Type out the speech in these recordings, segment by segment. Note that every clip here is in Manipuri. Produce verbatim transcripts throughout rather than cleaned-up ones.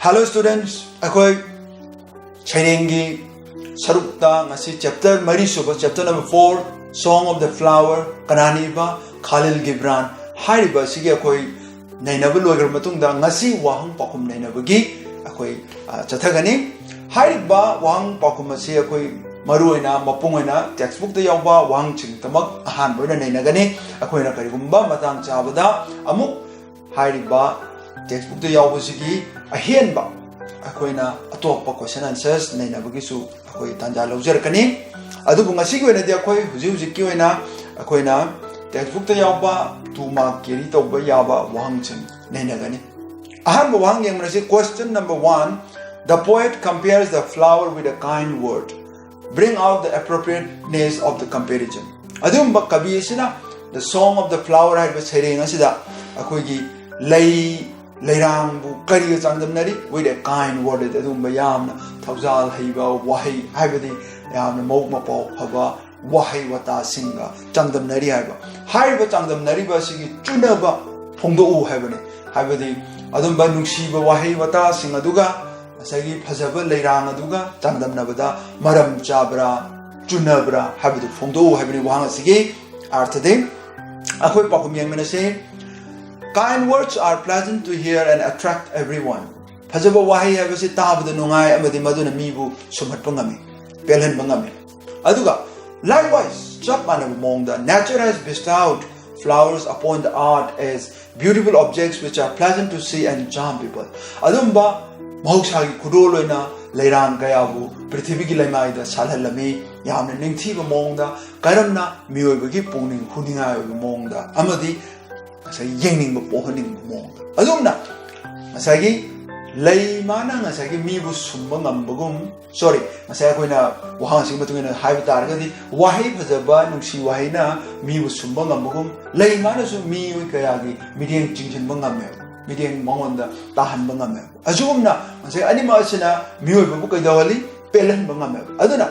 Hello students, ꯑꯩꯈꯣꯏ ꯁꯩꯔꯦꯡꯒꯤ ꯁꯔꯨꯛꯇ ꯉꯁꯤ chapter ꯃꯔꯤ ꯁꯨꯕ, chapter number four, Song of the Flower, ꯀꯅꯥꯅꯤꯕ? ꯈꯥꯂꯤꯜ ꯒꯤꯕ꯭ꯔꯥꯟ꯫ ꯍꯥꯏꯔꯤꯕ ꯑꯁꯤꯒꯤ ꯑꯩꯈꯣꯏ ꯅꯩꯅꯕ ꯂꯣꯏꯈ꯭ꯔꯕ ꯃꯇꯨꯡꯗ ꯉꯁꯤ ꯋꯥꯍꯪ ꯄꯥꯎꯈꯨꯝ ꯅꯩꯅꯕꯒꯤ ꯑꯩꯈꯣꯏ, ꯑ, ꯆꯠꯊꯒꯅꯤ꯫ ꯍꯥꯏꯔꯤꯕ ꯋꯥꯍꯪ ꯄꯥꯎꯈꯨꯝ ꯑꯁꯤ ꯑꯩꯈꯣꯏ ꯃꯔꯨ ꯑꯣꯏꯅ ꯃꯄꯨꯡ ꯑꯣꯏꯅ text bookꯇ ꯌꯥꯎꯕ ꯋꯥꯍꯪꯁꯤꯡꯗꯃꯛ ꯑꯍꯥꯟꯕ ꯑꯣꯏꯅ ꯅꯩꯅꯒꯅꯤ꯫ ꯑꯩꯈꯣꯏꯅ ꯀꯔꯤꯒꯨꯝꯕ ꯃꯇꯥꯡ ꯆꯥꯕꯗ ꯑꯃꯨꯛ ꯍꯥꯏꯔꯤꯕ text bookꯇ ꯌꯥꯎꯕꯁꯤꯒꯤ ꯑꯍꯦꯟꯕ ꯑꯩꯈꯣꯏꯅ ꯑꯇꯣꯞꯄ question answers ꯅꯩꯅꯕꯒꯤꯁꯨ ꯑꯩꯈꯣꯏ ꯇꯥꯟꯖꯥ ꯂꯧꯖꯔꯛꯀꯅꯤ꯫ ꯑꯗꯨꯕꯨ ꯉꯁꯤꯒꯤ ꯑꯣꯏꯅꯗꯤ ꯑꯩꯈꯣꯏ ꯍꯧꯖꯤꯛ ꯍꯧꯖꯤꯛꯀꯤ ꯑꯣꯏꯅ ꯑꯩꯈꯣꯏꯅ text bookꯇ ꯌꯥꯎꯕ two mark carry ꯇꯧꯕ ꯌꯥꯕ ꯋꯥꯍꯪꯁꯤꯡ ꯅꯩꯅꯒꯅꯤ꯫ ꯑꯍꯥꯟꯕ ꯋꯥꯍꯪ ꯌꯦꯡꯕꯗ ꯁꯤ, question number one, the poet compares the flower with a kind word. Bring out the appropriateness of the comparison. ꯑꯗꯨꯒꯨꯝꯕ ꯀꯕꯤ ꯑꯁꯤꯅ The Song of the Flower ꯍꯥꯏꯔꯤꯕ ꯁꯩꯔꯦꯡ ꯑꯁꯤꯗ ꯑꯩꯈꯣꯏꯒꯤ ꯂꯩ ꯂꯩꯔꯥꯡꯕꯨ ꯀꯔꯤꯒ ꯆꯥꯡꯗꯝꯅꯔꯤ? With a kind word. ꯑꯗꯨꯒꯨꯝꯕ ꯌꯥꯝꯅ ꯊꯧꯖꯥꯜ ꯍꯩꯕ ꯋꯥꯍꯩ, ꯍꯥꯏꯕꯗꯤ ꯌꯥꯝꯅ ꯃꯕꯨꯛ ꯃꯄꯥꯎ ꯐꯕ ꯋꯥꯍꯩ ꯋꯥꯇꯥꯁꯤꯡꯒ ꯆꯥꯡꯗꯝꯅꯔꯤ ꯍꯥꯏꯕ꯫ ꯍꯥꯏꯔꯤꯕ ꯆꯥꯡꯗꯝꯅꯔꯤꯕ ꯑꯁꯤꯒꯤ ꯆꯨꯅꯕ ꯐꯣꯡꯗꯣꯛꯎ ꯍꯥꯏꯕꯅꯤ꯫ ꯍꯥꯏꯕꯗꯤ ꯑꯗꯨꯝꯕ ꯅꯨꯡꯁꯤꯕ ꯋꯥꯍꯩ ꯋꯥꯇꯥꯁꯤꯡ ꯑꯗꯨꯒ ꯉꯁꯥꯏꯒꯤ ꯐꯖꯕ ꯂꯩꯔꯥꯡ ꯑꯗꯨꯒ ꯆꯥꯡꯗꯝꯅꯕꯗ ꯃꯔꯝ ꯆꯥꯕ꯭ꯔꯥ, ꯆꯨꯅꯕ꯭ꯔꯥ ꯍꯥꯏꯕꯗꯨ ꯐꯣꯡꯗꯣꯛꯎ ꯍꯥꯏꯕꯅꯤ ꯋꯥꯍꯪ ꯑꯁꯤꯒꯤ ꯑꯥꯔꯊꯗꯤ꯫ ꯑꯩꯈꯣꯏ ꯄꯥꯎꯈꯨꯝ ꯌꯦꯡꯃꯤꯟꯅꯁꯤ꯫ Kind words are pleasant to hear and attract everyone. ꯐꯖꯕ ꯋꯥꯍꯩ ꯍꯥꯏꯕꯁꯤ ꯇꯥꯕꯗ ꯅꯨꯡꯉꯥꯏ ꯑꯃꯗꯤ ꯃꯗꯨꯅ ꯃꯤꯕꯨ ꯁꯨꯝꯍꯠꯄ ꯉꯝꯃꯤ, ꯄꯦꯜꯍꯟꯕ ꯉꯝꯃꯤ꯫ ꯑꯗꯨꯒ likewise, ꯆꯞ ꯃꯥꯟꯅꯕ ꯃꯑꯣꯡꯗ, nature has bestowed flowers upon the earth as beautiful objects which are pleasant to see and charm people. ꯑꯗꯨꯝꯕ ꯃꯍꯧꯁꯥꯒꯤ ꯈꯨꯗꯣꯜ ꯑꯣꯏꯅ ꯂꯩꯔꯥꯡ ꯀꯌꯥꯕꯨ ꯄ꯭ꯔꯤꯊꯤꯕꯤꯒꯤ ꯂꯩꯃꯥꯏꯗ ꯁꯥꯠꯍꯜꯂꯝꯃꯤ, ꯌꯥꯝꯅ ꯅꯤꯡꯊꯤꯕ ꯃꯑꯣꯡꯗ, ꯀꯔꯝꯅ ꯃꯤꯑꯣꯏꯕꯒꯤ ꯄꯨꯛꯅꯤꯡ ꯍꯨꯅꯤꯡꯉꯥꯏ ꯑꯣꯏꯕ ꯃꯑꯣꯡꯗ ꯑꯃꯗꯤ ꯉꯁꯥꯏꯒꯤ ꯌꯦꯡꯅꯤꯡꯕ ꯄꯣꯛꯍꯟꯅꯤꯡꯕ ꯃꯑꯣꯡꯗ꯫ ꯑꯗꯨꯝꯅ ꯉꯁꯥꯏꯒꯤ ꯂꯩ ꯃꯥꯅ ꯉꯁꯥꯏꯒꯤ ꯃꯤꯕꯨ ꯁꯨꯝꯕ ꯉꯝꯕꯒꯨꯝ, sorry, ꯉꯁꯥꯏ ꯑꯩꯈꯣꯏꯅ ꯋꯥꯍꯪ ꯑꯁꯤꯒꯤ ꯃꯇꯨꯡ ꯏꯟꯅ ꯍꯥꯏꯕ ꯇꯥꯔꯒꯗꯤ, ꯋꯥꯍꯩ ꯐꯖꯕ, ꯅꯨꯡꯁꯤ ꯋꯥꯍꯩꯅ ꯃꯤꯕꯨ ꯁꯨꯝꯕ ꯉꯝꯕꯒꯨꯝ, ꯂꯩ ꯃꯥꯅꯁꯨ ꯃꯤꯑꯣꯏ ꯀꯌꯥꯒꯤ ꯃꯤꯠꯌꯦꯡ ꯆꯤꯡꯁꯤꯟꯕ ꯉꯝꯃꯦꯕ, ꯃꯤꯠꯌꯦꯡ ꯃꯉꯣꯟꯗ ꯇꯥꯍꯟꯕ ꯉꯝꯃꯦꯕ꯫ ꯑꯁꯤꯒꯨꯝꯅ ꯉꯁꯥꯏ ꯑꯅꯤꯃꯛ ꯑꯁꯤꯅ ꯃꯤꯑꯣꯏꯕꯕꯨ ꯀꯩꯗꯧꯍꯜꯂꯤ? ꯄꯦꯜꯍꯟꯕ ꯉꯝꯃꯦꯕ꯫ ꯑꯗꯨꯅ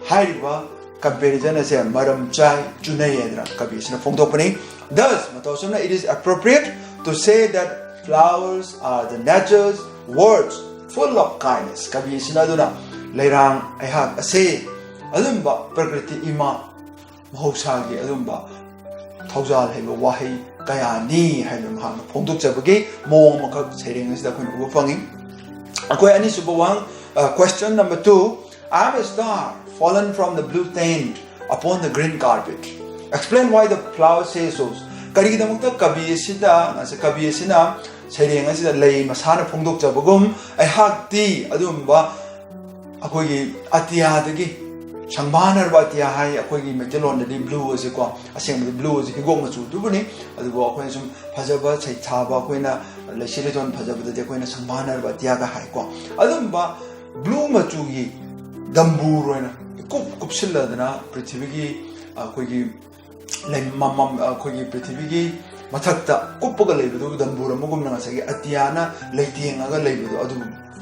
ꯍꯥꯏꯔꯤꯕ comparison ꯑꯁꯦ ꯃꯔꯝ ꯆꯥꯏ, ꯆꯨꯅꯩ ꯍꯥꯏꯗꯅ ꯀꯕꯤ ꯑꯁꯤꯅ ꯐꯣꯡꯗꯣꯛꯄꯅꯤ꯫ Thus, ꯃꯇꯧ ꯑꯁꯨꯝꯅ, it is appropriate to say that flowers are the nature's Words full of kindness. ꯀꯕꯤ ꯑꯁꯤꯅ ꯑꯗꯨꯅ ꯂꯩꯔꯥꯡ ꯑꯩꯍꯥꯛ ꯑꯁꯦ ꯑꯗꯨꯝꯕ ꯄ꯭ꯔꯀ꯭ꯔꯤꯇꯤ ꯏꯃꯥ ꯃꯍꯧꯁꯥꯒꯤ ꯑꯗꯨꯝꯕ ꯊꯧꯖꯥꯜ ꯍꯩꯕ ꯋꯥꯍꯩ ꯀꯌꯥꯅꯤ ꯍꯥꯏꯕ ꯃꯍꯥꯛꯅ ꯐꯣꯡꯗꯣꯛꯆꯕꯒꯤ ꯃꯑꯣꯡ ꯑꯃꯈꯛ ꯁꯩꯔꯦꯡ ꯑꯁꯤꯗ ꯑꯩꯈꯣꯏꯅ ꯎꯕ ꯐꯪꯉꯤ꯫ ꯑꯩꯈꯣꯏ ꯑꯅꯤꯁꯨꯕ ꯋꯥꯍꯪ, question number two, "I am a star fallen from the blue tent upon the green carpet. Explain why the flower says so." ꯀꯔꯤꯒꯤꯗꯃꯛꯇ ꯀꯕꯤ ꯑꯁꯤꯗ, ꯀꯕꯤ ꯑꯁꯤꯅ ꯁꯩꯔꯦꯡ ꯑꯁꯤꯗ ꯂꯩ ꯃꯁꯥꯅ ꯐꯣꯡꯗꯣꯛꯆꯕꯒꯨꯝ ꯑꯩꯍꯥꯛꯇꯤ ꯑꯗꯨꯒꯨꯝꯕ ꯑꯩꯈꯣꯏꯒꯤ ꯑꯇꯤꯌꯥꯗꯒꯤ, ꯁꯪꯕꯥꯅꯔꯕ ꯑꯇꯤꯌꯥ ꯍꯥꯏ ꯑꯩꯈꯣꯏꯒꯤ ꯃꯩꯇꯩꯂꯣꯟꯗꯗꯤ ꯕ꯭ꯂꯨ ꯑꯁꯤꯀꯣ, ꯑꯁꯦꯡꯕꯗꯤ ꯕ꯭ꯂꯨ ꯑꯁꯤ ꯍꯤꯒꯣꯛ ꯃꯆꯨꯗꯨꯕꯨꯅꯤ꯫ ꯑꯗꯨꯕꯨ ꯑꯩꯈꯣꯏꯅ ꯁꯨꯝ ꯐꯖꯕ ꯁꯩꯊꯥꯕ, ꯑꯩꯈꯣꯏꯅ ꯂꯩꯁꯤ ꯂꯩꯇꯣꯟ ꯐꯖꯕꯗꯗꯤ ꯑꯩꯈꯣꯏꯅ ꯁꯪꯕꯥꯅꯔꯕ ꯑꯇꯤꯌꯥꯒ ꯍꯥꯏꯀꯣ꯫ ꯑꯗꯨꯝꯕ ꯕ꯭ꯂꯨ ꯃꯆꯨꯒꯤ ꯗꯝꯕꯨꯔ ꯑꯣꯏꯅ ꯏꯀꯨꯞ ꯀꯨꯞꯁꯤꯜꯂꯗꯅ ꯄ꯭ꯔꯤꯊꯤꯕꯤꯒꯤ, ꯑꯩꯈꯣꯏꯒꯤ ꯂꯩ-, ꯃꯃꯝ-, ꯑꯩꯈꯣꯏꯒꯤ ꯄ꯭ꯔꯤꯊꯤꯕꯤꯒꯤ ꯃꯊꯛꯇ ꯀꯨꯞꯄꯒ ꯂꯩꯕꯗꯨ ꯗꯝꯕꯨꯔ ꯑꯃꯒꯨꯝꯅ ꯉꯁꯥꯏꯒꯤ ꯑꯇꯤꯌꯥꯅ ꯂꯩꯇꯦꯡꯉꯒ ꯂꯩꯕꯗꯣ ꯑꯗꯨ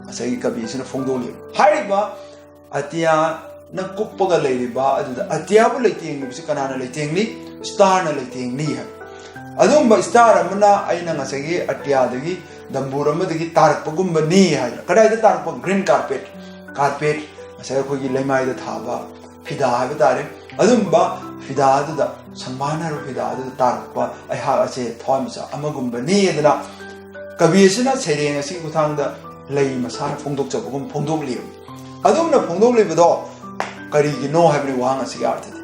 ꯉꯁꯥꯏꯒꯤ ꯀꯕꯤ ꯑꯁꯤꯅ ꯐꯣꯡꯗꯣꯛꯂꯤ꯫ ꯍꯥꯏꯔꯤꯕ ꯑꯇꯤꯌꯥꯅ ꯀꯨꯞꯄꯒ ꯂꯩꯔꯤꯕ ꯑꯗꯨꯗ ꯑꯇꯤꯌꯥꯕꯨ ꯂꯩꯇꯦꯡꯂꯤꯕꯁꯤ ꯀꯅꯥꯅ ꯂꯩꯇꯦꯡꯂꯤ? ꯁ꯭ꯇꯥꯔꯅ ꯂꯩꯇꯦꯡꯂꯤ ꯍꯥꯏ꯫ ꯑꯗꯨꯒꯨꯝꯕ ꯁ꯭ꯇꯥꯔ ꯑꯃꯅ ꯑꯩꯅ ꯉꯁꯥꯏꯒꯤ ꯑꯇꯤꯌꯥꯗꯒꯤ ꯗꯝꯕꯨꯔ ꯑꯃꯗꯒꯤ ꯇꯥꯔꯛꯄꯒꯨꯝꯕꯅꯤ ꯍꯥꯏꯅ꯫ ꯀꯗꯥꯏꯗ ꯇꯥꯔꯛꯄ? ꯒ꯭ꯔꯤꯟ ꯀꯥꯔꯄꯦꯠ, ꯀꯥꯔꯄꯦꯠ, ꯉꯁꯥꯏ ꯑꯩꯈꯣꯏꯒꯤ ꯂꯩꯃꯥꯏꯗ ꯊꯥꯕ ꯐꯤꯗꯥ ꯍꯥꯏꯕ ꯇꯥꯔꯦ꯫ ꯑꯗꯨꯝꯕ ꯐꯤꯗꯥ ꯑꯗꯨꯗ, ꯁꯪꯕꯥꯅꯔꯕ ꯐꯤꯗꯥ ꯑꯗꯨꯗ ꯇꯥꯔꯛꯄ ꯑꯩꯍꯥꯛ ꯑꯁꯦ ꯊꯋꯥꯟꯃꯤꯆꯥꯛ ꯑꯃꯒꯨꯝꯕꯅꯤ ꯑꯗꯨꯅ ꯀꯕꯤ ꯑꯁꯤꯅ ꯁꯩꯔꯦꯡ ꯑꯁꯤꯒꯤ ꯈꯨꯠꯊꯥꯡꯗ ꯂꯩ ꯃꯁꯥꯅ ꯐꯣꯡꯗꯣꯛꯆꯕꯒꯨꯝ ꯐꯣꯡꯗꯣꯛꯂꯤꯕ꯫ ꯑꯗꯨꯝꯅ ꯐꯣꯡꯗꯣꯛꯂꯤꯕꯗꯣ ꯀꯔꯤꯒꯤꯅꯣ ꯍꯥꯏꯕꯅꯤ ꯋꯥꯍꯪ ꯑꯁꯤꯒꯤ ꯑꯥꯔꯊꯗꯤ꯫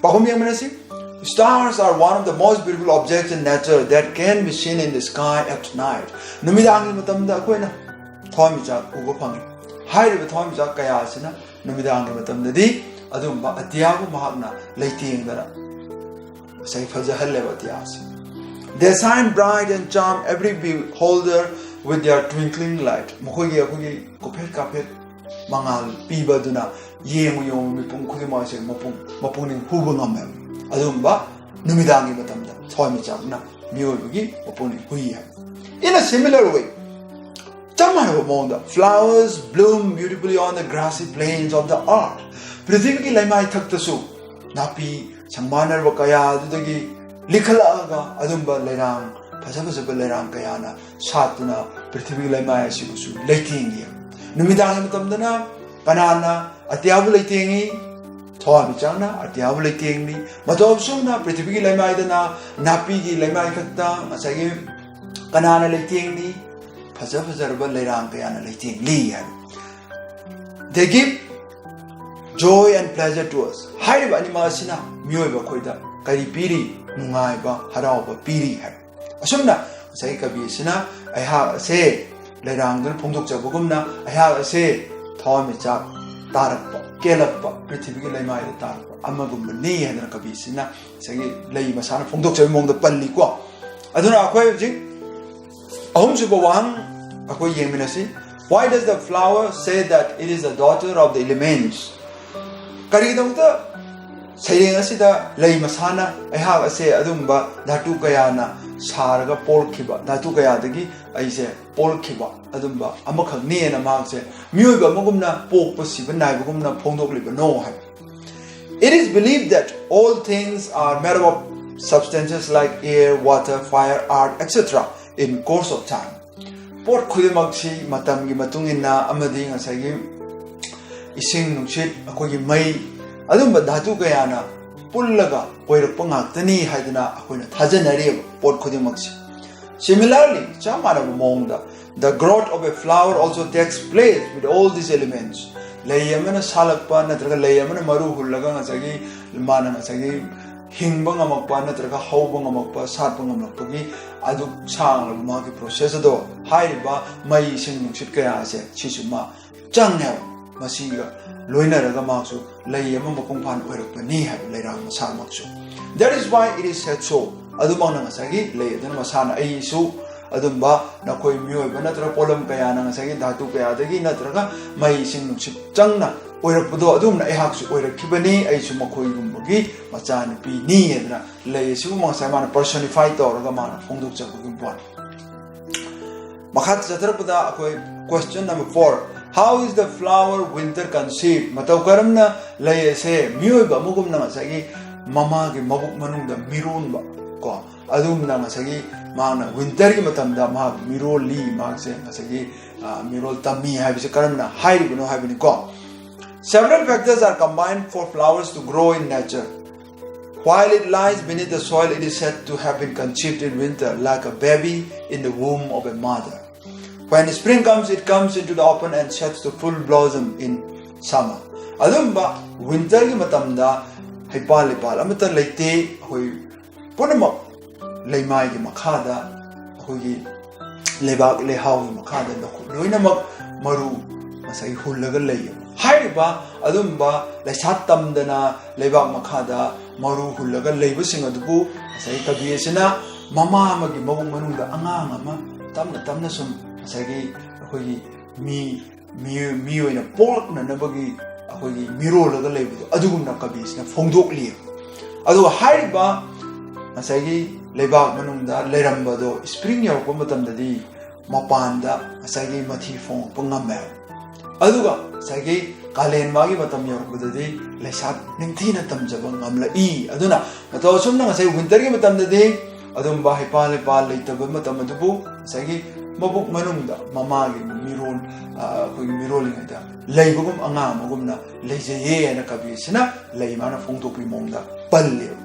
ꯄꯥꯎꯈꯨꯝ ꯌꯦꯡꯃꯤꯟꯅꯁꯤ꯫ "Stars are one of the most beautiful objects in nature that can be seen in the sky at night." ꯅꯨꯃꯤꯗꯥꯡꯒꯤ ꯃꯇꯝꯗ ꯑꯩꯈꯣꯏꯅ ꯊꯋꯥꯟꯃꯤꯆꯥꯛ ꯎꯕ ꯐꯪꯉꯤ꯫ ꯍꯥꯏꯔꯤꯕ ꯊꯋꯥꯟꯃꯤꯆꯥꯛ ꯀꯌꯥ ꯑꯁꯤꯅ ꯅꯨꯃꯤꯗꯥꯡꯒꯤ ꯃꯇꯝꯗꯗꯤ ꯑꯗꯨꯒꯨꯝꯕ ꯑꯇꯤꯌꯥꯕꯨ ꯃꯍꯥꯛꯅ ꯂꯩꯇꯦꯡꯗꯅ ꯉꯁꯥꯏ ꯐꯖꯍꯜꯂꯦꯕ ꯑꯇꯤꯌꯥꯁꯦ꯫ "They shine bright and charm every beholder with their twinkling light." ꯃꯈꯣꯏꯒꯤ, ꯑꯩꯈꯣꯏꯒꯤ ꯀꯣꯐꯦꯠ ꯀꯥꯐꯦꯠ ꯃꯉꯥꯜ ꯄꯤꯕ ꯑꯗꯨꯅ ꯌꯦꯡꯉꯨ ꯌꯦꯡꯉꯨ ꯃꯤꯄꯨꯝ ꯈꯨꯗꯤꯡꯃꯛ ꯑꯁꯦ ꯃꯄꯨꯡ, ꯃꯄꯨꯛꯅꯤꯡ ꯍꯨꯕ ꯉꯝꯃꯦꯕ꯫ ꯑꯗꯨꯒꯨꯝꯕ ꯅꯨꯃꯤꯗꯥꯡꯒꯤ ꯃꯇꯝꯗ ꯊꯋꯥꯟꯃꯤꯆꯥꯛꯅ ꯃꯤꯑꯣꯏꯕꯒꯤ ꯃꯄꯨꯛꯅꯤꯡ ꯍꯨꯏ ꯍꯥꯏꯕ꯫ In a similar way, ꯆꯞ ꯃꯥꯟꯅꯕ ꯃꯑꯣꯡꯗ, "Flowers bloom beautifully on the grassy plains of the earth." ꯄ꯭ꯔꯤꯊꯤꯕꯤꯒꯤ ꯂꯩꯃꯥꯏ ꯊꯛꯇꯁꯨ ꯅꯥꯄꯤ ꯁꯪꯕꯥꯅꯔꯕ ꯀꯌꯥ ꯑꯗꯨꯗꯒꯤ ꯂꯤꯈꯠꯂꯛꯑꯒ ꯑꯗꯨꯝꯕ ꯂꯩꯔꯥꯡ ꯐꯖ ꯐꯖꯕ ꯂꯩꯔꯥꯡ ꯀꯌꯥꯅ ꯁꯥꯠꯇꯨꯅ ꯄ꯭ꯔꯤꯊꯤꯕꯤꯒꯤ ꯂꯩꯃꯥꯏ ꯑꯁꯤꯕꯨꯁꯨ ꯂꯩꯇꯦꯡꯉꯤ꯫ ꯅꯨꯃꯤꯗꯥꯡꯒꯤ ꯃꯇꯝꯗꯅ ꯀꯅꯥꯅ ꯑꯇꯤꯌꯥꯕꯨ ꯂꯩꯇꯦꯡꯉꯤ? ꯊꯋꯥꯟꯃꯤꯆꯥꯛꯅ ꯑꯇꯤꯌꯥꯕꯨ ꯂꯩꯇꯦꯡꯂꯤ꯫ ꯃꯇꯧ ꯑꯁꯨꯝꯅ ꯄ꯭ꯔꯤꯊꯤꯕꯤꯒꯤ ꯂꯩꯃꯥꯏꯗꯅ ꯅꯥꯄꯤꯒꯤ ꯂꯩꯃꯥꯏ ꯈꯛꯇ ꯉꯁꯥꯏꯒꯤ ꯀꯅꯥꯅ ꯂꯩꯇꯦꯡꯂꯤ? ꯐꯖ ꯐꯖꯔꯕ ꯂꯩꯔꯥꯡ ꯀꯌꯥꯅ ꯂꯩꯇꯦꯡꯂꯤ ꯍꯥꯏꯕ꯫ They give joy and pleasure to us. ꯍꯥꯏꯔꯤꯕ ꯑꯅꯤꯃꯛ ꯑꯁꯤꯅ ꯃꯤꯑꯣꯏꯕ ꯑꯩꯈꯣꯏꯗ ꯀꯔꯤ ꯄꯤꯔꯤ? ꯅꯨꯡꯉꯥꯏꯕ, ꯍꯔꯥꯎꯕ ꯄꯤꯔꯤ ꯍꯥꯏꯕ꯫ ꯑꯁꯨꯝꯅ ꯉꯁꯥꯏꯒꯤ ꯀꯕꯤ ꯑꯁꯤꯅ ꯑꯩꯍꯥꯛ ꯑꯁꯦ ꯂꯩꯔꯥꯡꯗꯨꯅ ꯐꯣꯡꯗꯣꯛꯆꯕꯒꯨꯝꯅ ꯑꯩꯍꯥꯛ ꯑꯁꯦ ꯊꯋꯥꯟꯃꯤꯆꯥꯛ ꯇꯥꯔꯛꯄ, ꯀꯦꯜꯂꯛꯄ, ꯄ꯭ꯔꯤꯊꯤꯕꯤꯒꯤ ꯂꯩꯃꯥꯏꯗ ꯇꯥꯔꯛꯄ ꯑꯃꯒꯨꯝꯕꯅꯤ ꯍꯥꯏꯗꯅ ꯀꯕꯤ ꯑꯁꯤꯅ ꯉꯁꯥꯏꯒꯤ ꯂꯩ ꯃꯁꯥꯅ ꯐꯣꯡꯗꯣꯛꯆꯕꯒꯤ ꯃꯑꯣꯡꯗ ꯄꯜꯂꯤꯀꯣ꯫ ꯑꯗꯨꯅ ꯑꯩꯈꯣꯏ ꯍꯧꯖꯤꯛ ꯑꯍꯨꯝꯁꯨꯕ ꯋꯥꯍꯪ ꯑꯩꯈꯣꯏ ꯌꯦꯡꯃꯤꯟꯅꯁꯤ꯫ Why does the flower say that it is the daughter of the elements? ꯀꯔꯤꯒꯤꯗꯃꯛꯇ ꯁꯩꯔꯦꯡ ꯑꯁꯤꯗ ꯂꯩ ꯃꯁꯥꯅ ꯑꯩꯍꯥꯛ ꯑꯁꯦ ꯑꯗꯨꯝꯕ ꯙꯥꯇꯨ ꯀꯌꯥꯅ ꯁꯥꯔꯒ ꯄꯣꯛꯈꯤꯕ, ꯙꯥꯇꯨ ꯀꯌꯥꯗꯒꯤ ꯑꯩꯁꯦ ꯄꯣꯛꯈꯤꯕ ꯑꯗꯨꯝꯕ ꯑꯃꯈꯛꯅꯦꯅ ꯃꯍꯥꯛꯁꯦ ꯃꯤꯑꯣꯏꯕ ꯑꯃꯒꯨꯝꯅ ꯄꯣꯛꯄ ꯁꯤꯕ ꯅꯥꯏꯕꯒꯨꯝꯅ ꯐꯣꯡꯗꯣꯛꯂꯤꯕꯅꯣ ꯍꯥꯏ꯫ It is believed that all things are made up of substances like air, water, fire, earth, et cetera in course of time. ꯄꯣꯠ ꯈꯨꯗꯤꯡꯃꯛꯁꯤ ꯃꯇꯝꯒꯤ ꯃꯇꯨꯡ ꯏꯟꯅ ꯑꯃꯗꯤ ꯉꯁꯥꯏꯒꯤ ꯏꯁꯤꯡ ꯅꯨꯡꯁꯤꯠ, ꯑꯩꯈꯣꯏꯒꯤ ꯃꯩ, ꯑꯗꯨꯝꯕ ꯙꯥꯇꯨ ꯀꯌꯥꯅ ꯄꯨꯜꯂꯒ ꯑꯣꯏꯔꯛꯄ ꯉꯥꯛꯇꯅꯤ ꯍꯥꯏꯗꯅ ꯑꯩꯈꯣꯏꯅ ꯊꯥꯖꯅꯔꯤꯕ ꯄꯣꯠ ꯈꯨꯗꯤꯡꯃꯛꯁꯤ꯫ Similarly, ꯆꯞ ꯃꯥꯟꯅꯕ ꯃꯑꯣꯡꯗ, the growth of a flower also takes place with all these elements. ꯂꯩ ꯑꯃꯅ ꯁꯥꯠꯂꯛꯄ ꯅꯠꯇ꯭ꯔꯒ ꯂꯩ ꯑꯃꯅ ꯃꯔꯨ ꯍꯨꯜꯂꯒ ꯉꯁꯥꯏꯒꯤ ꯃꯥꯅ ꯉꯁꯥꯏꯒꯤ ꯍꯤꯡꯕ ꯉꯝꯃꯛꯄ ꯅꯠꯇ꯭ꯔꯒ ꯍꯧꯕ ꯉꯝꯃꯛꯄ, ꯁꯥꯠꯄ ꯉꯝꯂꯛꯄꯒꯤ ꯑꯗꯨ ꯁꯥꯡꯂꯕ ꯃꯥꯒꯤ process ꯑꯗꯣ ꯍꯥꯏꯔꯤꯕ ꯃꯩ, ꯏꯁꯤꯡ, ꯅꯨꯡꯁꯤꯠ ꯀꯌꯥ ꯑꯁꯦ ꯁꯤꯁꯨ ꯃꯥ ꯆꯪꯉꯦꯕ꯫ ꯃꯁꯤꯒ ꯂꯣꯏꯅꯔꯒ ꯃꯍꯥꯛꯁꯨ ꯂꯩ ꯑꯃ ꯃꯄꯨꯡ ꯐꯥꯅ ꯑꯣꯏꯔꯛꯄꯅꯤ ꯍꯥꯏꯕ ꯂꯩꯔꯥꯡ ꯃꯁꯥꯃꯛꯁꯨ꯫ That is why it is said so. ꯑꯗꯨꯃꯛꯅ ꯉꯁꯥꯏꯒꯤ ꯂꯩ ꯑꯗꯨꯅ ꯃꯁꯥꯅ ꯑꯩꯁꯨ ꯑꯗꯨꯝꯕ ꯅꯈꯣꯏ ꯃꯤꯑꯣꯏꯕ ꯅꯠꯇ꯭ꯔꯒ ꯄꯣꯠꯂꯝ ꯀꯌꯥꯅ ꯉꯁꯥꯏꯒꯤ ꯙꯥꯇꯨ ꯀꯌꯥꯗꯒꯤ ꯅꯠꯇ꯭ꯔꯒ ꯃꯩ, ꯏꯁꯤꯡ, ꯅꯨꯡꯁꯤꯠ ꯆꯪꯅ ꯑꯣꯏꯔꯛꯄꯗꯣ ꯑꯗꯨꯝꯅ ꯑꯩꯍꯥꯛꯁꯨ ꯑꯣꯏꯔꯛꯈꯤꯕꯅꯤ, ꯑꯩꯁꯨ ꯃꯈꯣꯏꯒꯨꯝꯕꯒꯤ ꯃꯆꯥꯅꯨꯄꯤꯅꯤ ꯍꯥꯏꯗꯅ ꯂꯩ ꯑꯁꯤꯕꯨ ꯉꯁꯥꯏ ꯃꯥꯅ personify ꯇꯧꯔꯒ ꯃꯥꯅ ꯐꯣꯡꯗꯣꯛꯆꯕꯒꯤ ꯋꯥꯅꯤ꯫ ꯃꯈꯥ ꯆꯠꯊꯔꯛꯄꯗ ꯑꯩꯈꯣꯏ question number four, how is the flower winter conceived? ꯃꯇꯧ ꯀꯔꯝꯅ ꯂꯩ ꯑꯁꯦ ꯃꯤꯑꯣꯏꯕ ꯑꯃꯒꯨꯝꯅ ꯉꯁꯥꯏꯒꯤ ꯃꯃꯥꯒꯤ ꯃꯕꯨꯛ ꯃꯅꯨꯡꯗ ꯃꯤꯔꯣꯟꯕ ꯀꯣ ꯑꯗꯨꯒꯨꯝꯅ ꯉꯁꯥꯏꯒꯤ ꯃꯍꯥꯛꯅ ꯋꯤꯟꯇꯔꯒꯤ ꯃꯇꯝꯗ ꯃꯍꯥꯛ ꯃꯤꯔꯣꯜꯂꯤ, ꯃꯍꯥꯛꯁꯦ ꯉꯁꯥꯏꯒꯤ, ꯑ, ꯃꯤꯔꯣꯜ ꯇꯝꯃꯤ ꯍꯥꯏꯕꯁꯦ ꯀꯔꯝꯅ ꯍꯥꯏꯔꯤꯕꯅꯣ ꯍꯥꯏꯕꯅꯤꯀꯣ꯫ Several factors are combined for flowers to grow in nature. While it lies beneath the soil, it is said to have been conceived in winter, like a baby in the womb of a mother. When spring comes, it comes into the open and sheds to full blossom in summer. ꯑꯗꯨꯝꯕ ꯋꯤꯟꯇꯔꯒꯤ ꯃꯇꯝꯗ ꯍꯩꯄꯥꯜ ꯂꯩꯄꯥꯜ ꯑꯃꯠꯇ ꯂꯩꯇꯦ꯫ ꯑꯩꯈꯣꯏ ꯄꯨꯝꯅꯃꯛ ꯂꯩꯃꯥꯏꯒꯤ ꯃꯈꯥꯗ, ꯑꯩꯈꯣꯏꯒꯤ ꯂꯩꯕꯥꯛ ꯂꯩꯍꯥꯎꯒꯤ ꯃꯈꯥꯗ ꯂꯣꯏꯅꯃꯛ ꯃꯔꯨ ꯉꯁꯥꯏ ꯍꯨꯜꯂꯒ ꯂꯩꯌꯦꯕ꯫ ꯍꯥꯏꯔꯤꯕ ꯑꯗꯨꯝꯕ ꯂꯩꯁꯥ ꯇꯝꯗꯅ ꯂꯩꯕꯥꯛ ꯃꯈꯥꯗ ꯃꯔꯨ ꯍꯨꯜꯂꯒ ꯂꯩꯕꯁꯤꯡ ꯑꯗꯨꯕꯨ ꯉꯁꯥꯏꯒꯤ ꯀꯕꯤ ꯑꯁꯤꯅ ꯃꯃꯥ ꯑꯃꯒꯤ ꯃꯕꯨꯛ ꯃꯅꯨꯡꯗ ꯑꯉꯥꯡ ꯑꯃ ꯇꯞꯅ ꯇꯞꯅ ꯁꯨꯝ ꯉꯁꯥꯏꯒꯤ ꯑꯩꯈꯣꯏꯒꯤ ꯃꯤ ꯃꯤ ꯃꯤ ꯑꯣꯏꯅ ꯄꯣꯛꯂꯛꯅꯅꯕꯒꯤ ꯑꯩꯈꯣꯏꯒꯤ ꯃꯤꯔꯣꯜꯂꯒ ꯂꯩꯕꯗꯣ ꯑꯗꯨꯒꯨꯝꯅ ꯀꯕꯤꯁꯤꯅ ꯐꯣꯡꯗꯣꯛꯂꯤ꯫ ꯑꯗꯨꯒ ꯍꯥꯏꯔꯤꯕ ꯉꯁꯥꯏꯒꯤ ꯂꯩꯕꯥꯛ ꯃꯅꯨꯡꯗ ꯂꯩꯔꯝꯕꯗꯣ ꯁ꯭ꯄ꯭ꯔꯤꯡ ꯌꯧꯔꯛꯄ ꯃꯇꯝꯗꯗꯤ ꯃꯄꯥꯟꯗ ꯉꯁꯥꯏꯒꯤ ꯃꯊꯤ ꯐꯣꯡꯉꯛꯄ ꯉꯝꯃꯦ꯫ ꯑꯗꯨꯒ ꯉꯁꯥꯏꯒꯤ ꯀꯥꯂꯦꯟ ꯃꯥꯒꯤ ꯃꯇꯝ ꯌꯧꯔꯛꯄꯗꯗꯤ ꯂꯩꯁꯥ ꯅꯤꯡꯊꯤꯅ ꯇꯝꯖꯕ ꯉꯝꯂꯛꯏ꯫ ꯑꯗꯨꯅ ꯃꯇꯧ ꯑꯁꯨꯝꯅ ꯉꯁꯥꯏ ꯋꯤꯟꯇꯔꯒꯤ ꯃꯇꯝꯗꯗꯤ ꯑꯗꯨꯝꯕ ꯍꯩꯄꯥꯜ ꯂꯩꯄꯥꯜ ꯂꯩꯇꯕ ꯃꯇꯝ ꯑꯗꯨꯕꯨ ꯉꯁꯥꯏꯒꯤ ꯃꯕꯨꯛ ꯃꯅꯨꯡꯗ ꯃꯃꯥꯒꯤ ꯃꯤꯔꯣꯜ, ꯑ, ꯑꯩꯈꯣꯏꯒꯤ ꯃꯤꯔꯣꯜꯂꯤꯉꯩꯗ ꯂꯩꯕꯒꯨꯝ ꯑꯉꯥꯡ ꯑꯃꯒꯨꯝꯅ ꯂꯩꯖꯩꯌꯦ ꯍꯥꯏꯅ ꯀꯕꯤ ꯑꯁꯤꯅ ꯂꯩ ꯃꯥꯅ ꯐꯣꯡꯗꯣꯛꯄꯒꯤ ꯃꯑꯣꯡꯗ ꯄꯜꯂꯦꯕ꯫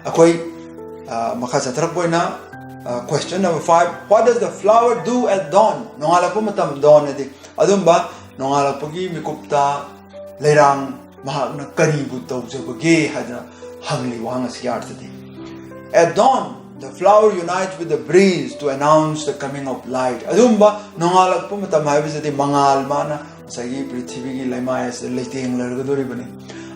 ꯑꯩꯈꯣꯏ, ꯑ, ꯃꯈꯥ ꯆꯠꯊꯔꯛꯄ ꯑꯣꯏꯅ, ꯑ, question number five, what does the flower do at dawn? ꯅꯣꯡꯉꯥꯜꯂꯛꯄ ꯃꯇꯝ, dawn ꯑꯗꯤ ꯑꯗꯨꯝꯕ ꯅꯣꯡꯉꯥꯜꯂꯛꯄꯒꯤ ꯃꯤꯀꯨꯞꯇ ꯂꯩꯔꯥꯡ ꯃꯍꯥꯛꯅ ꯀꯔꯤꯕꯨ ꯇꯧꯖꯕꯒꯦ ꯍꯥꯏꯗꯅ ꯍꯪꯂꯤ ꯋꯥꯍꯪ ꯑꯁꯤꯒꯤ ꯑꯥꯔꯊꯗꯤ꯫ At dawn, the flower unites with the breeze to announce the coming of light. ꯑꯗꯨꯒꯨꯝꯕ ꯅꯣꯡꯉꯥꯜꯂꯛꯄ ꯃꯇꯝ ꯍꯥꯏꯕꯁꯤꯗꯤ ꯃꯉꯥꯜ ꯃꯥꯅ ꯉꯁꯥꯏꯒꯤ ꯄ꯭ꯔꯤꯊꯤꯕꯤꯒꯤ ꯂꯩꯃꯥꯏ ꯑꯁꯤꯗ ꯂꯩꯇꯦꯡꯂꯔꯒꯗꯧꯔꯤꯕꯅꯤ꯫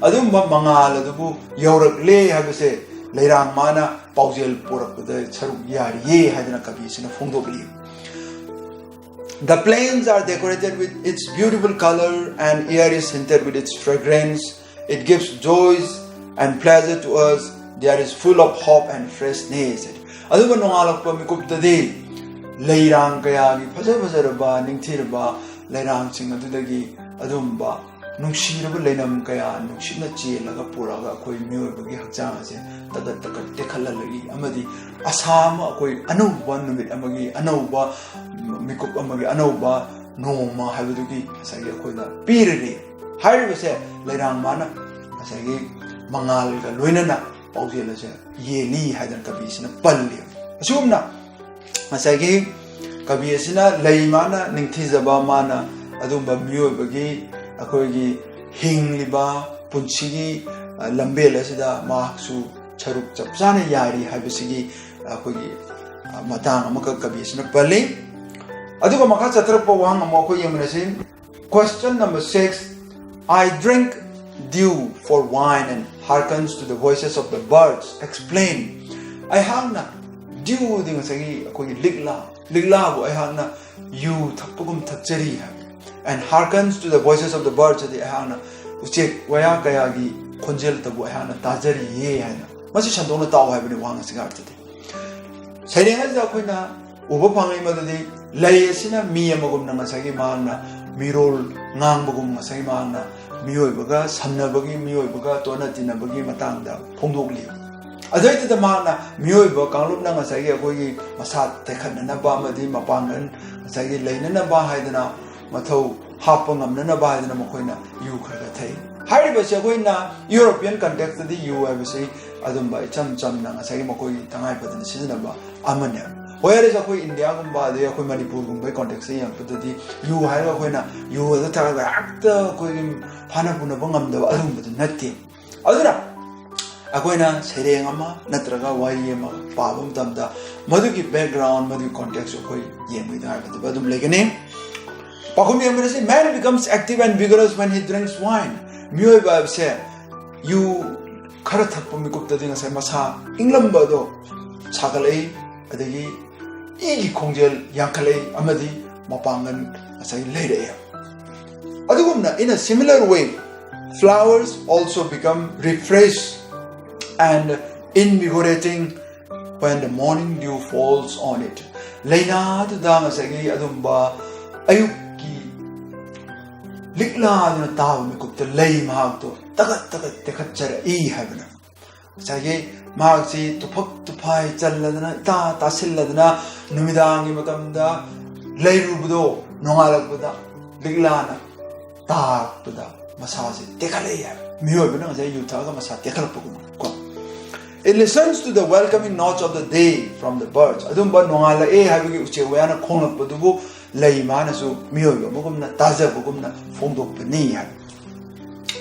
ꯑꯗꯨꯒꯨꯝꯕ ꯃꯉꯥꯜ ꯑꯗꯨꯕꯨ ꯌꯧꯔꯛꯂꯦ ꯍꯥꯏꯕꯁꯦ ꯂꯩꯔꯥꯡ ꯃꯥꯅ ꯄꯥꯎꯖꯦꯜ ꯄꯨꯔꯛꯄꯗ ꯁꯔꯨꯛ ꯌꯥꯔꯤꯌꯦ ꯍꯥꯏꯗꯅ ꯀꯕꯤ ꯑꯁꯤꯅ ꯐꯣꯡꯗꯣꯛꯂꯤ꯫ The plains are decorated with its beautiful color and air is scented with its fragrance. It gives joys and pleasure to us. There is full of hope and freshness. ꯑꯗꯨꯒ ꯅꯣꯡꯉꯥꯜꯂꯛꯄ ꯃꯤꯀꯨꯞꯇꯗꯤ ꯂꯩꯔꯥꯡ ꯀꯌꯥꯒꯤ ꯐꯖ ꯐꯖꯔꯕ ꯅꯤꯡꯊꯤꯔꯕ ꯂꯩꯔꯥꯡꯁꯤꯡ ꯑꯗꯨꯗꯒꯤ ꯑꯗꯨꯝꯕ ꯅꯨꯡꯁꯤꯔꯕ ꯂꯩꯅꯝ ꯀꯌꯥ ꯅꯨꯡꯁꯤꯠꯅ ꯆꯦꯜꯂꯒ ꯄꯨꯔꯛꯑꯒ ꯑꯩꯈꯣꯏ ꯃꯤꯑꯣꯏꯕꯒꯤ ꯍꯛꯆꯥꯡ ꯑꯁꯦ ꯇꯒꯠ ꯇꯒꯠ ꯇꯦꯛꯈꯠꯍꯜꯂꯛꯏ, ꯑꯃꯗꯤ ꯑꯁꯥ ꯑꯃ, ꯑꯩꯈꯣꯏ ꯑꯅꯧꯕ ꯅꯨꯃꯤꯠ ꯑꯃꯒꯤ, ꯑꯅꯧꯕ ꯃꯤꯀꯨꯞ ꯑꯃꯒꯤ, ꯑꯅꯧꯕ ꯅꯣꯡꯃ ꯍꯥꯏꯕꯗꯨꯒꯤ ꯉꯁꯥꯏꯒꯤ ꯑꯩꯈꯣꯏꯗ ꯄꯤꯔꯔꯤ꯫ ꯍꯥꯏꯔꯤꯕꯁꯦ ꯂꯩꯔꯥꯡ ꯃꯥꯅ ꯉꯁꯥꯏꯒꯤ ꯃꯉꯥꯜꯒ ꯂꯣꯏꯅꯅ ꯄꯥꯎꯖꯦꯜ ꯑꯁꯦ ꯌꯦꯜꯂꯤ ꯍꯥꯏꯗꯅ ꯀꯕꯤꯁꯤꯅ ꯄꯜꯂꯤ꯫ ꯑꯁꯤꯒꯨꯝꯅ ꯉꯁꯥꯏꯒꯤ ꯀꯕꯤ ꯑꯁꯤꯅ ꯂꯩ ꯃꯥꯅ ꯅꯤꯡꯊꯤꯖꯕ, ꯃꯥꯅ ꯑꯗꯨꯒꯨꯝꯕ ꯃꯤꯑꯣꯏꯕꯒꯤ, ꯑꯩꯈꯣꯏꯒꯤ ꯍꯤꯡꯂꯤꯕ ꯄꯨꯟꯁꯤꯒꯤ, ꯑ, ꯂꯝꯕꯦꯜ ꯑꯁꯤꯗ ꯃꯍꯥꯛꯁꯨ ꯁꯔꯨꯛ ꯆꯞ ꯆꯥꯅ ꯌꯥꯔꯤ ꯍꯥꯏꯕꯁꯤꯒꯤ ꯑꯩꯈꯣꯏꯒꯤ, ꯑ, ꯃꯇꯥꯡ ꯑꯃꯈꯛ ꯀꯕꯤ ꯑꯁꯤꯅ ꯄꯜꯂꯤ꯫ ꯑꯗꯨꯒ ꯃꯈꯥ ꯆꯠꯊꯔꯛꯄ ꯋꯥꯍꯪ ꯑꯃ ꯑꯩꯈꯣꯏ ꯌꯦꯡꯃꯤꯟꯅꯁꯤ꯫ Question number six. "I drink dew for wine and hearkens to the voices of the birds." Explain. ꯑꯩꯍꯥꯛꯅ ꯗ꯭ꯌꯨꯗꯤ ꯉꯁꯥꯏꯒꯤ ꯑꯩꯈꯣꯏꯒꯤ ꯂꯤꯛꯂꯥ, ꯂꯤꯛꯂꯥꯕꯨ ꯑꯩꯍꯥꯛꯅ ꯌꯨ ꯊꯛꯄꯒꯨꯝ ꯊꯛꯆꯔꯤ ꯍꯥꯏꯕ꯫ "And hearkens to the voices of the birds" ꯑꯗꯤ ꯑꯩꯍꯥꯛꯅ ꯎꯆꯦꯛ ꯋꯥꯌꯥ ꯀꯌꯥꯒꯤ ꯈꯣꯟꯖꯦꯜꯇꯕꯨ ꯑꯩꯍꯥꯛꯅ ꯇꯥꯖꯔꯤꯌꯦ ꯍꯥꯏꯅ꯫ ꯃꯁꯤ ꯁꯟꯗꯣꯛꯅ ꯇꯥꯎ ꯍꯥꯏꯕꯅꯤ ꯋꯥꯍꯪ ꯑꯁꯤꯒꯤ ꯑꯥꯔꯊꯗꯤ꯫ ꯁꯩꯔꯦꯡ ꯑꯁꯤꯗ ꯑꯩꯈꯣꯏꯅ ꯎꯕ ꯐꯪꯉꯤ ꯃꯗꯨꯗꯤ ꯂꯩ ꯑꯁꯤꯅ ꯃꯤ ꯑꯃꯒꯨꯝꯅ ꯉꯁꯥꯏꯒꯤ ꯃꯍꯥꯛꯅ ꯃꯤꯔꯣꯜ ꯉꯥꯡꯕꯒꯨꯝ, ꯉꯁꯥꯏꯒꯤ ꯃꯍꯥꯛꯅ ꯃꯤꯑꯣꯏꯕꯒ ꯁꯝꯅꯕꯒꯤ, ꯃꯤꯑꯣꯏꯕꯒ ꯇꯣꯠꯅ ꯇꯤꯟꯅꯕꯒꯤ ꯃꯇꯥꯡꯗ ꯐꯣꯡꯗꯣꯛꯂꯤ꯫ ꯑꯗꯨꯗꯩꯗꯨꯗ ꯃꯍꯥꯛꯅ ꯃꯤꯑꯣꯏꯕ ꯀꯥꯡꯂꯨꯞꯅ ꯉꯁꯥꯏꯒꯤ ꯑꯩꯈꯣꯏꯒꯤ ꯃꯁꯥ ꯇꯦꯛꯈꯠꯅꯅꯕ ꯑꯃꯗꯤ ꯃꯄꯥꯡꯒꯜ ꯉꯁꯥꯏꯒꯤ ꯂꯩꯅꯅꯕ ꯍꯥꯏꯗꯅ, ꯃꯊꯧ ꯍꯥꯞꯄ ꯉꯝꯅꯅꯕ ꯍꯥꯏꯗꯅ ꯃꯈꯣꯏꯅ ꯌꯨ ꯈꯔ ꯈꯔ ꯊꯛꯏ꯫ ꯍꯥꯏꯔꯤꯕꯁꯤ ꯑꯩꯈꯣꯏꯅ European context ꯇꯗꯤ ꯌꯨ ꯍꯥꯏꯕꯁꯤ ꯑꯗꯨꯝꯕ ꯏꯆꯝ ꯆꯝꯅ ꯉꯁꯥꯏꯒꯤ ꯃꯈꯣꯏꯒꯤ ꯇꯉꯥꯏ ꯐꯗꯅ ꯁꯤꯖꯤꯟꯅꯕ ꯑꯃꯅꯦ꯫ Whereas ꯑꯩꯈꯣꯏ ꯏꯟꯗꯤꯌꯥꯒꯨꯝꯕ, ꯑꯗꯩ ꯑꯩꯈꯣꯏ ꯃꯅꯤꯄꯨꯔꯒꯨꯝꯕꯒꯤ context ꯇ ꯌꯦꯡꯉꯛꯄꯗꯗꯤ ꯌꯨ ꯍꯥꯏꯔꯒ ꯑꯩꯈꯣꯏꯅ ꯌꯨ ꯑꯗꯨ ꯊꯛꯑꯒ ꯍꯦꯛꯇ ꯑꯩꯈꯣꯏꯒꯤ ꯐꯥꯅ ꯄꯨꯅꯕ ꯉꯝꯗꯕ ꯑꯗꯨꯒꯨꯝꯕꯗꯨ ꯅꯠꯇꯦ꯫ ꯑꯗꯨꯅ ꯑꯩꯈꯣꯏꯅ ꯁꯩꯔꯦꯡ ꯑꯃ ꯅꯠꯇ꯭ꯔꯒ ꯋꯥꯔꯤ ꯑꯃ ꯄꯥꯕ ꯃꯇꯝꯗ ꯃꯗꯨꯒꯤ background, ꯃꯗꯨꯒꯤ context ꯑꯩꯈꯣꯏ ꯌꯦꯡꯕꯒꯤ ꯇꯉꯥꯏ ꯐꯗꯕ ꯑꯗꯨꯝ ꯂꯩꯒꯅꯤ꯫ ꯄꯥꯎꯈꯨꯝ ꯌꯦꯡꯃꯤꯟꯅꯁꯤ꯫ "Man becomes active and vigorous when he drinks wine." ꯃꯤꯑꯣꯏꯕ ꯍꯥꯏꯕꯁꯦ ꯌꯨ ꯈꯔ ꯊꯛꯄ ꯃꯤꯀꯨꯞꯇꯗꯤ ꯉꯁꯥꯏ ꯃꯁꯥ ꯏꯪꯂꯝꯕ ꯑꯗꯣ ꯁꯥꯒꯠꯂꯛꯏ, ꯑꯗꯒꯤ ꯏꯒꯤ ꯈꯣꯡꯖꯦꯜ ꯌꯥꯡꯈꯠꯂꯛꯏ, ꯑꯃꯗꯤ ꯃꯄꯥꯡꯒꯜ ꯉꯁꯥꯏ ꯂꯩꯔꯛꯏ꯫ ꯑꯗꯨꯒꯨꯝꯅ, in a similar way, flowers also become refreshed and invigorating when the morning dew falls on it. ꯂꯩꯅꯥꯗꯨꯗ ꯉꯁꯥꯏꯒꯤ ꯑꯗꯨꯝꯕ ꯑꯌꯨꯛꯀꯤ ꯂꯤꯛꯂꯥꯗꯨꯅ ꯇꯥꯕ ꯃꯤꯀꯨꯞꯇ ꯂꯩ ꯃꯍꯥꯛꯇꯣ ꯇꯒꯠ ꯇꯒꯠ ꯇꯦꯛꯈꯠꯆꯔꯛꯏ ꯍꯥꯏꯕꯅ꯫ ꯉꯁꯥꯏꯒꯤ ꯃꯍꯥꯛꯁꯤ ꯇꯨꯐꯛ ꯇꯨꯐꯥꯏ ꯆꯜꯂꯗꯅ, ꯏꯇꯥ ꯇꯥꯁꯤꯜꯂꯗꯅ, ꯅꯨꯃꯤꯗꯥꯡꯒꯤ ꯃꯇꯝꯗ ꯂꯩꯔꯨꯕꯗꯣ ꯅꯣꯡꯉꯥꯜꯂꯛꯄꯗ ꯂꯤꯛꯂꯥꯅ ꯇꯥꯔꯛꯄꯗ ꯃꯁꯥꯁꯦ ꯇꯦꯛꯈꯠꯂꯛꯏ ꯍꯥꯏꯕ꯫ ꯃꯤꯑꯣꯏꯕꯅ ꯉꯁꯥꯏ ꯌꯨ ꯊꯛꯑꯒ ꯃꯁꯥ ꯇꯦꯛꯈꯠꯂꯛꯄꯒꯨꯝꯕ ꯀꯣ꯫ It listens to the welcoming notes of the day from the birds. ꯑꯗꯨꯝꯕ ꯅꯣꯡꯉꯥꯜꯂꯛꯑꯦ ꯍꯥꯏꯕꯒꯤ ꯎꯆꯦꯛ ꯋꯥꯌꯥꯅ ꯈꯣꯡꯂꯛꯄꯗꯨꯕꯨ ꯂꯩ ꯃꯥꯅꯁꯨ ꯃꯤꯑꯣꯏꯕ ꯑꯃꯒꯨꯝꯅ ꯇꯥꯖꯕꯒꯨꯝꯅ ꯐꯣꯡꯗꯣꯛꯄꯅꯤ ꯍꯥꯏꯕ꯫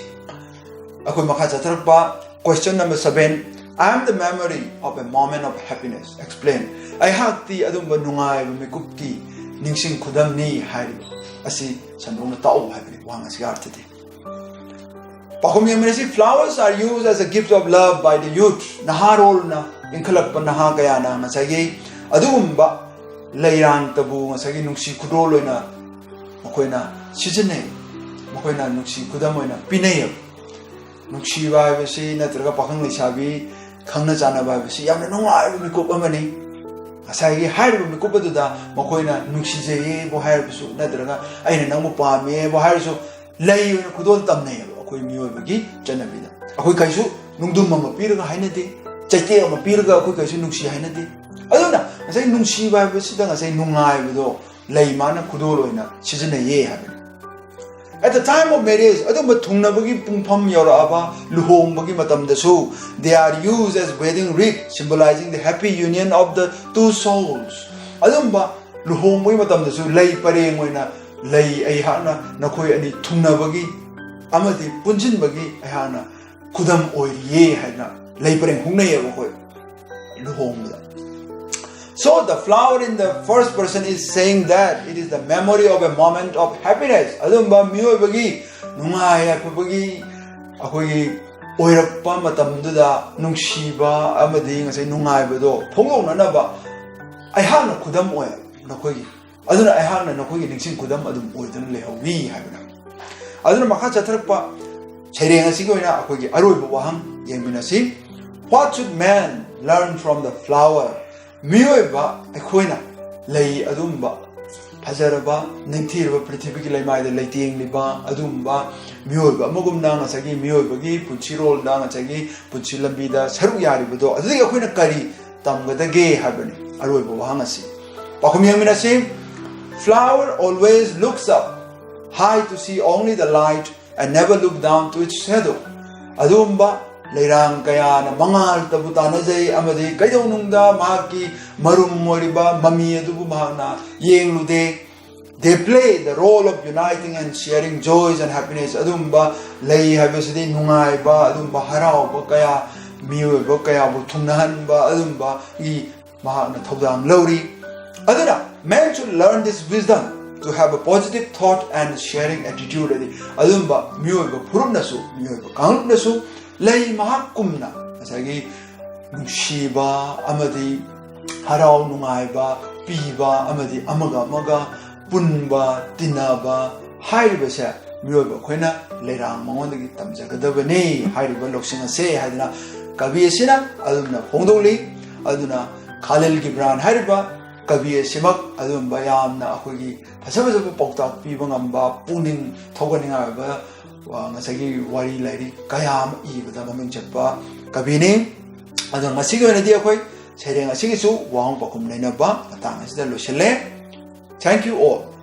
ꯑꯩꯈꯣꯏ ꯃꯈꯥ ꯆꯠꯊꯔꯛꯄ, question number seven, "I am the memory of a moment of happiness." Explain. ꯑꯩꯍꯥꯛꯇꯤ ꯑꯗꯨꯝꯕ ꯅꯨꯡꯉꯥꯏꯕ ꯃꯤꯀꯨꯞꯀꯤ ꯅꯤꯡꯁꯤꯡ ꯈꯨꯗꯝꯅꯤ ꯍꯥꯏꯔꯤꯕ ꯑꯁꯤ ꯁꯟꯗꯣꯛꯅ ꯇꯥꯛꯎ ꯍꯥꯏꯕꯅꯤ ꯋꯥꯍꯪ ꯑꯁꯤꯒꯤ ꯑꯥꯔꯊꯗꯤ꯫ ꯄꯥꯎꯈꯨꯝ ꯌꯦꯡꯃꯤꯟꯅꯁꯤ꯫ Flowers are used as a gift of love by the youth. ꯅꯍꯥꯔꯣꯜꯅ, ꯏꯟꯈꯠꯂꯛꯄ ꯅꯍꯥ ꯀꯌꯥꯅ ꯉꯁꯥꯏꯒꯤ ꯑꯗꯨꯒꯨꯝꯕ ꯂꯩꯔꯥꯡꯇꯕꯨ ꯉꯁꯥꯏꯒꯤ ꯅꯨꯡꯁꯤ ꯈꯨꯗꯣꯜ ꯑꯣꯏꯅ ꯃꯈꯣꯏꯅ ꯁꯤꯖꯤꯟꯅꯩ, ꯃꯈꯣꯏꯅ ꯅꯨꯡꯁꯤ ꯈꯨꯗꯝ ꯑꯣꯏꯅ ꯄꯤꯅꯩꯌꯦꯕ꯫ ꯅꯨꯡꯁꯤꯕ ꯍꯥꯏꯕꯁꯤ ꯅꯠꯇ꯭ꯔꯒ ꯄꯥꯈꯪ ꯂꯩꯁꯥꯕꯤ ꯈꯪꯅ ꯆꯥꯟꯅꯕ ꯍꯥꯏꯕꯁꯤ ꯌꯥꯝꯅ ꯅꯨꯡꯉꯥꯏꯕ ꯃꯤꯀꯨꯞ ꯑꯃꯅꯤ꯫ ꯉꯁꯥꯏꯒꯤ ꯍꯥꯏꯔꯤꯕ ꯃꯤꯀꯨꯞ ꯑꯗꯨꯗ ꯃꯈꯣꯏꯅ ꯅꯨꯡꯁꯤꯖꯩꯌꯦꯕꯨ ꯍꯥꯏꯔꯕꯁꯨ ꯅꯠꯇ꯭ꯔꯒ ꯑꯩꯅ ꯅꯪꯕꯨ ꯄꯥꯝꯃꯦꯕꯨ ꯍꯥꯏꯔꯁꯨ ꯂꯩ ꯑꯣꯏꯅ ꯈꯨꯗꯣꯜ ꯇꯝꯅꯩꯌꯦꯕ ꯑꯩꯈꯣꯏ ꯃꯤꯑꯣꯏꯕꯒꯤ ꯆꯠꯅꯕꯤꯗ꯫ ꯑꯩꯈꯣꯏ ꯀꯩꯁꯨ ꯅꯨꯡꯗꯨꯝ ꯑꯃ ꯄꯤꯔꯒ ꯍꯥꯏꯅꯗꯦ, ꯆꯩꯇꯦꯛ ꯑꯃ ꯄꯤꯔꯒ ꯑꯩꯈꯣꯏ ꯀꯩꯁꯨ ꯅꯨꯡꯁꯤ ꯍꯥꯏꯅꯗꯦ꯫ ꯑꯗꯨꯅ ꯉꯁꯥꯏ ꯅꯨꯡꯁꯤꯕ ꯍꯥꯏꯕꯁꯤꯗ ꯉꯁꯥꯏ ꯅꯨꯡꯉꯥꯏꯕꯗꯣ ꯂꯩ ꯃꯥꯅ ꯈꯨꯗꯣꯜ ꯑꯣꯏꯅ ꯁꯤꯖꯤꯟꯅꯩꯌꯦ ꯍꯥꯏꯕꯅꯤ꯫ At the time of marriage, ꯑꯗꯨꯝꯕ ꯊꯨꯡꯅꯕꯒꯤ ꯄꯨꯡꯐꯝ ꯌꯧꯔꯛꯑꯕ ꯂꯨꯍꯣꯡꯕꯒꯤ ꯃꯇꯝꯗꯁꯨ, they are used as wedding wreath, symbolizing the happy union of the two souls. ꯑꯗꯨꯝꯕ ꯂꯨꯍꯣꯡꯕꯒꯤ ꯃꯇꯝꯗꯁꯨ ꯂꯩ ꯄꯔꯦꯡ ꯑꯣꯏꯅ ꯂꯩ, ꯑꯩꯍꯥꯛꯅ ꯅꯈꯣꯏ ꯑꯅꯤ ꯊꯨꯡꯅꯕꯒꯤ ꯑꯃꯗꯤ ꯄꯨꯟꯁꯤꯟꯕꯒꯤ ꯑꯩꯍꯥꯛꯅ ꯈꯨꯗꯝ ꯑꯣꯏꯔꯤꯌꯦ ꯍꯥꯏꯅ ꯂꯩ ꯄꯔꯦꯡ ꯍꯨꯛꯅꯩꯌꯦꯕ ꯑꯩꯈꯣꯏ ꯂꯨꯍꯣꯡꯕꯗ꯫ So the flower in the first person is saying that it is the memory of a moment of happiness. ꯑꯗꯨꯝꯕ ꯃꯤꯑꯣꯏꯕꯒꯤ ꯅꯨꯡꯉꯥꯏ ꯌꯥꯏꯐꯕꯒꯤ ꯑꯩꯈꯣꯏꯒꯤ ꯑꯣꯏꯔꯛꯄ ꯃꯇꯝꯗꯨꯗ ꯅꯨꯡꯁꯤꯕ ꯑꯃꯗꯤ ꯉꯁꯥꯏ ꯅꯨꯡꯉꯥꯏꯕꯗꯣ ꯐꯣꯡꯗꯣꯛꯅꯅꯕ ꯑꯩꯍꯥꯛꯅ ꯈꯨꯗꯝ ꯑꯣꯏ ꯅꯈꯣꯏꯒꯤ꯫ ꯑꯗꯨꯅ ꯑꯩꯍꯥꯛꯅ ꯅꯈꯣꯏꯒꯤ ꯅꯤꯡꯁꯤꯡ ꯈꯨꯗꯝ ꯑꯗꯨꯝ ꯑꯣꯏꯗꯨꯅ ꯂꯩꯍꯧꯔꯤ ꯍꯥꯏꯕꯅ꯫ ꯑꯗꯨꯅ ꯃꯈꯥ ꯆꯠꯊꯔꯛꯄ ꯁꯩꯔꯦꯡ ꯑꯁꯤꯒꯤ ꯑꯣꯏꯅ ꯑꯩꯈꯣꯏꯒꯤ ꯑꯔꯣꯏꯕ ꯋꯥꯍꯪ ꯌꯦꯡꯃꯤꯟꯅꯁꯤ꯫ What should man learn from the flower? ꯃꯤꯑꯣꯏꯕ ꯑꯩꯈꯣꯏꯅ ꯂꯩ ꯑꯗꯨꯝꯕ ꯐꯖꯔꯕ ꯅꯤꯡꯊꯤꯔꯕ ꯄ꯭ꯔꯤꯊꯤꯕꯤꯒꯤ ꯂꯩꯃꯥꯏꯗ ꯂꯩꯇꯦꯡꯂꯤꯕ ꯑꯗꯨꯒꯨꯝꯕ ꯃꯤꯑꯣꯏꯕ ꯑꯃꯒꯨꯝꯅ ꯉꯁꯥꯏꯒꯤ ꯃꯤꯑꯣꯏꯕꯒꯤ ꯄꯨꯟꯁꯤꯔꯣꯜꯗ, ꯉꯁꯥꯏꯒꯤ ꯄꯨꯟꯁꯤ ꯂꯝꯕꯤꯗ ꯁꯔꯨꯛ ꯌꯥꯔꯤꯕꯗꯣ, ꯑꯗꯨꯗꯒꯤ ꯑꯩꯈꯣꯏꯅ ꯀꯔꯤ ꯇꯝꯒꯗꯒꯦ ꯍꯥꯏꯕꯅꯤ ꯑꯔꯣꯏꯕ ꯋꯥꯍꯪ ꯑꯁꯤ꯫ ꯄꯥꯎꯈꯨꯝ ꯌꯦꯡꯃꯤꯟꯅꯁꯤ꯫ Flower always looks up high to see only the light and never look down to its shadow. ꯑꯗꯨꯒꯨꯝꯕ ꯂꯩꯔꯥꯡ ꯀꯌꯥꯅ ꯃꯉꯥꯜꯇꯕꯨ ꯇꯥꯟꯅꯖꯩ ꯑꯃꯗꯤ ꯀꯩꯗꯧꯅꯨꯡꯗ ꯃꯍꯥꯛꯀꯤ ꯃꯔꯨꯝ ꯑꯣꯏꯔꯤꯕ ꯃꯃꯤ ꯑꯗꯨꯕꯨ ꯃꯍꯥꯛꯅ ꯌꯦꯡꯂꯨꯗꯦ꯫ They play the role of uniting and sharing joys and happiness. ꯑꯗꯨꯒꯨꯝꯕ ꯂꯩ ꯍꯥꯏꯕꯁꯤꯗꯤ ꯅꯨꯡꯉꯥꯏꯕ, ꯑꯗꯨꯒꯨꯝꯕ ꯍꯔꯥꯎꯕ ꯀꯌꯥ, ꯃꯤꯑꯣꯏꯕ ꯀꯌꯥꯕꯨ ꯊꯨꯡꯅꯍꯟꯕ, ꯑꯗꯨꯒꯨꯝꯕꯒꯤ ꯃꯍꯥꯛꯅ ꯊꯧꯗꯥꯡ ꯂꯧꯔꯤ꯫ ꯑꯗꯨꯅ man should learn this wisdom to have a positive thought and sharing attitude. ꯍꯥꯏꯗꯤ ꯑꯗꯨꯒꯨꯝꯕ ꯃꯤꯑꯣꯏꯕ ꯐꯨꯔꯨꯞꯅꯁꯨ, ꯃꯤꯑꯣꯏꯕ ꯀꯥꯡꯂꯨꯞꯅꯁꯨ ꯂꯩ ꯃꯍꯥꯛꯀꯨꯝꯅ ꯉꯁꯥꯏꯒꯤ ꯅꯨꯡꯁꯤꯕ ꯑꯃꯗꯤ ꯍꯔꯥꯎ ꯅꯨꯡꯉꯥꯏꯕ ꯄꯤꯕ ꯑꯃꯗꯤ ꯑꯃꯒ ꯑꯃꯒ ꯄꯨꯟꯕ ꯇꯤꯟꯅꯕ ꯍꯥꯏꯔꯤꯕꯁꯦ ꯃꯤꯑꯣꯏꯕ ꯑꯩꯈꯣꯏꯅ ꯂꯩꯔꯥꯡ ꯃꯉꯣꯟꯗꯒꯤ ꯇꯝꯖꯒꯗꯕꯅꯤ ꯍꯥꯏꯔꯤꯕ ꯂꯧꯁꯤꯡ ꯑꯁꯦ ꯍꯥꯏꯗꯅ ꯀꯕꯤ ꯑꯁꯤꯅ ꯑꯗꯨꯝꯅ ꯐꯣꯡꯗꯣꯛꯂꯤ꯫ ꯑꯗꯨꯅ ꯈꯥꯂꯤꯜ ꯒꯤꯕ꯭ꯔꯥꯟ ꯍꯥꯏꯔꯤꯕ ꯀꯕꯤ ꯑꯁꯤꯃꯛ ꯑꯗꯨꯒꯨꯝꯕ ꯌꯥꯝꯅ ꯑꯩꯈꯣꯏꯒꯤ ꯐꯖ ꯐꯖꯕ ꯄꯥꯎꯇꯥꯛ ꯄꯤꯕ ꯉꯝꯕ, ꯄꯨꯛꯅꯤꯡ ꯊꯧꯒꯠꯅꯤꯡꯉꯥꯏ ꯑꯣꯏꯕ, ꯑ, ꯉꯁꯥꯏꯒꯤ ꯋꯥꯔꯤ ꯂꯥꯏꯔꯤꯛ ꯀꯌꯥ ꯑꯃ ꯏꯕꯗ ꯃꯃꯤꯡ ꯆꯠꯄ ꯀꯕꯤꯅꯤ꯫ ꯑꯗꯣ ꯉꯁꯤꯒꯤ ꯑꯣꯏꯅꯗꯤ ꯑꯩꯈꯣꯏ ꯁꯩꯔꯦꯡ ꯑꯁꯤꯒꯤꯁꯨ ꯋꯥꯍꯪ ꯄꯥꯎꯈꯨꯝ ꯅꯩꯅꯕ ꯃꯇꯥꯡ ꯑꯁꯤꯗ ꯂꯣꯏꯁꯤꯜꯂꯦ꯫ Thank you all.